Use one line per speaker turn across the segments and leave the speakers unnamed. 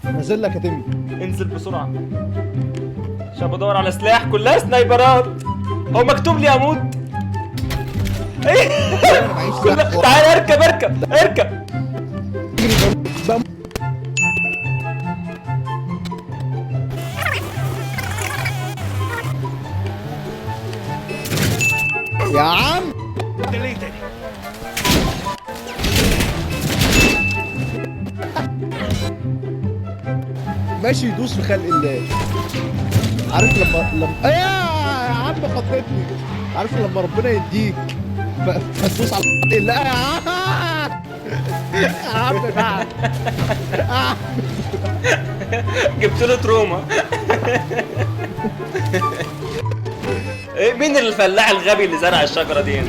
نازل لك يا تيمي.
انزل بسرعة عشان بدور على سلاح، كلها sniper ات. هو مكتوب لي اموت. ايه؟
انا معيش
كلها.
سلاح.
تعال اركب اركب اركب.
بقى. يا عم ماشي يدوس في خلق الله. عارف لما ايه يا عم خضتني. عارف لما ربنا يديك فتدوس على خلق الله. يا عم يا عم بقى.
جبت له trauma. ايه مين الفلاح الغبي اللي زرع الشجرة دي هنا؟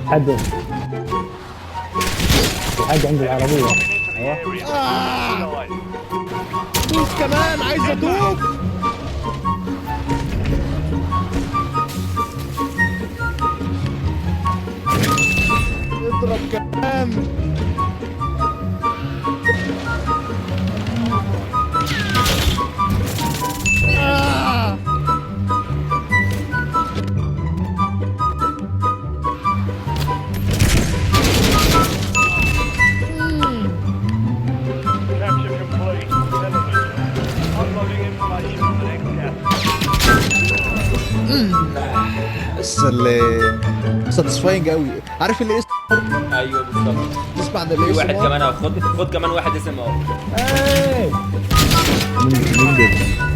حد في حد عند العربية.
آه. دوس كمان، عايز ادوب. اضرب كمان. آه.
Capture complete. Television. Uploading information on the next capture.
بس اللي satisfying قوي. عارف اللي
ايوه بالظبط.
تسمع عن
في
اللي
واحد كمان اهو، خد خد كمان واحد اسم اهو.
مين ده؟